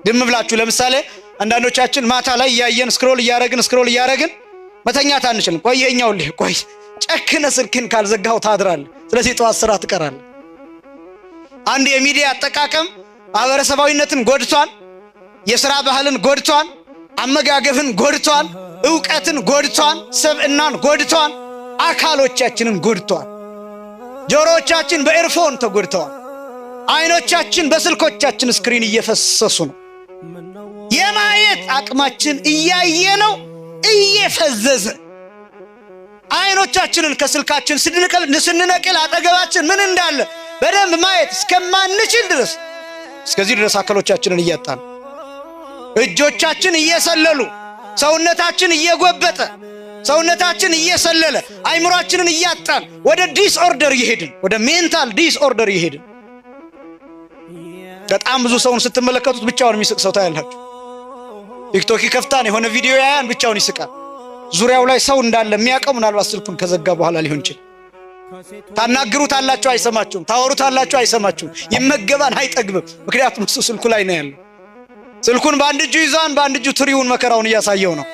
ዝም ብላችሁ ለምሳሌ አንዳንዶቻችን ማታ ላይ እያየን scroll እያረግን scroll እያረግን መተኛት አንችልም። ቆይ ይኸኛው ልህ ቆይ ጨክነ ስልክን ካልዘጋው ታድራለህ። ስለዚህ ጠዋት ስራ ትቀራለህ። አንድ የሚዲያ አጠቃቀም ማህበረሰባዊነትን ጎድቷል። የስራ ባህልን ጎድቷል። አመጋገብን ጎድቷል። እውቀትን ጎድቷል። ስብዕናን ጎድቷል። አካሎቻችንን ጎድቷል። ጆሮዎቻችን በ earphone ተጎድተዋል። አይኖቻችን በስልኮቻችን screen እየፈሰሱ ነው። የማየት አቅማችን እያየ ነው እየፈዘዘ። አይኖቻችንን ከስልካችን ስንነቅል አጠገባችን ምን እንዳለ በደንብ ማየት እስከማንችል ድረስ፣ እስከዚህ ድረስ አካሎቻችንን እያጣን፣ እጆቻችን እየሰለሉ፣ ሰውነታችን እየጎበጠ፣ ሰውነታችን እየሰለለ፣ አይምሯችንን እያጣን ወደ disorder እየሄድን፣ ወደ mental disorder እየሄድን። በጣም ብዙ ሰውን ስትመለከቱት ብቻውን የሚስቅ ሰው ታያላችሁ። ቲክቶክ ይከፍታን፣ የሆነ ቪዲዮ ያያን፣ ብቻውን ይስቃል። ዙሪያው ላይ ሰው እንዳለ የሚያውቀው ምናልባት ስልኩን ከዘጋ በኋላ ሊሆን ይችላል። ታናግሩታላችሁ፣ አይሰማችሁም። ታወሩታላችሁ፣ አይሰማችሁም። ይመገባን፣ አይጠግብም። ምክንያቱም እሱ ስልኩ ላይ ነው ያለው። ስልኩን በአንድ እጁ ይዟን፣ በአንድ እጁ ትሪውን መከራውን እያሳየው ነው።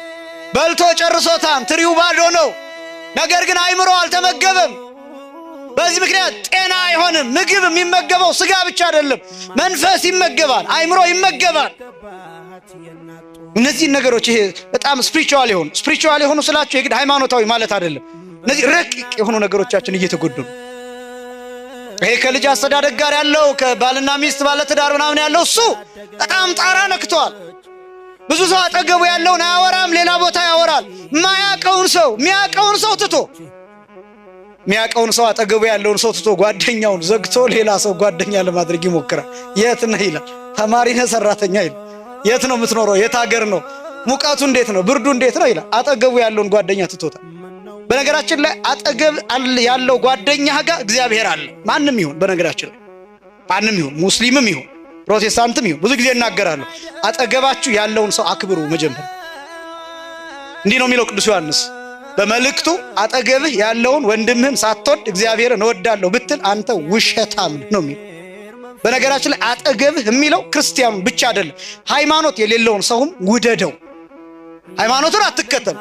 በልቶ ጨርሶታን፣ ትሪው ባዶ ነው። ነገር ግን አይምሮ አልተመገበም። በዚህ ምክንያት ጤና አይሆንም። ምግብ የሚመገበው ስጋ ብቻ አይደለም፣ መንፈስ ይመገባል፣ አይምሮ ይመገባል። እነዚህን ነገሮች ይሄ በጣም spiritual የሆኑ ስላችሁ የግድ ሃይማኖታዊ ማለት አይደለም። እነዚህ ረቂቅ የሆኑ ነገሮቻችን እየተጎዱ ነው። ይሄ ከልጅ አስተዳደግ ጋር ያለው፣ ከባልና ሚስት ባለትዳር ምናምን ያለው እሱ በጣም ጣራ ነክቷል። ብዙ ሰው አጠገቡ ያለውን አያወራም፣ ሌላ ቦታ ያወራል። ማያቀውን ሰው የሚያቀውን ሰው ትቶ፣ የሚያቀውን ሰው፣ አጠገቡ ያለውን ሰው ትቶ፣ ጓደኛውን ዘግቶ ሌላ ሰው ጓደኛ ለማድረግ ይሞክራል። የት ነህ ይላል። ተማሪ ነህ ሰራተኛ ይላል። የት ነው የምትኖረው? የት ሀገር ነው? ሙቀቱ እንዴት ነው? ብርዱ እንዴት ነው ይላል። አጠገቡ ያለውን ጓደኛ ትቶታል። በነገራችን ላይ አጠገብ ያለው ጓደኛ ጋር እግዚአብሔር አለ። ማንም ይሁን፣ በነገራችን ላይ ማንም ይሁን፣ ሙስሊምም ይሁን ፕሮቴስታንትም ይሁን፣ ብዙ ጊዜ እናገራለሁ። አጠገባችሁ ያለውን ሰው አክብሩ። መጀመሪያ እንዲህ ነው የሚለው ቅዱስ ዮሐንስ በመልእክቱ፣ አጠገብህ ያለውን ወንድምህን ሳትወድ እግዚአብሔርን እወዳለሁ ብትል አንተ ውሸታም ነው የሚለው። በነገራችን ላይ አጠገብህ የሚለው ክርስቲያኑን ብቻ አይደለም፣ ሃይማኖት የሌለውን ሰውም ውደደው። ሃይማኖቱን አትከተል፣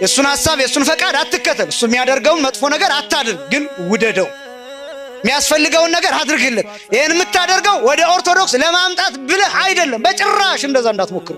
የእሱን ሐሳብ የእሱን ፈቃድ አትከተል፣ እሱ የሚያደርገውን መጥፎ ነገር አታድርግ፣ ግን ውደደው። የሚያስፈልገውን ነገር አድርግለት። ይህን የምታደርገው ወደ ኦርቶዶክስ ለማምጣት ብለህ አይደለም፣ በጭራሽ እንደዛ እንዳትሞክሩ።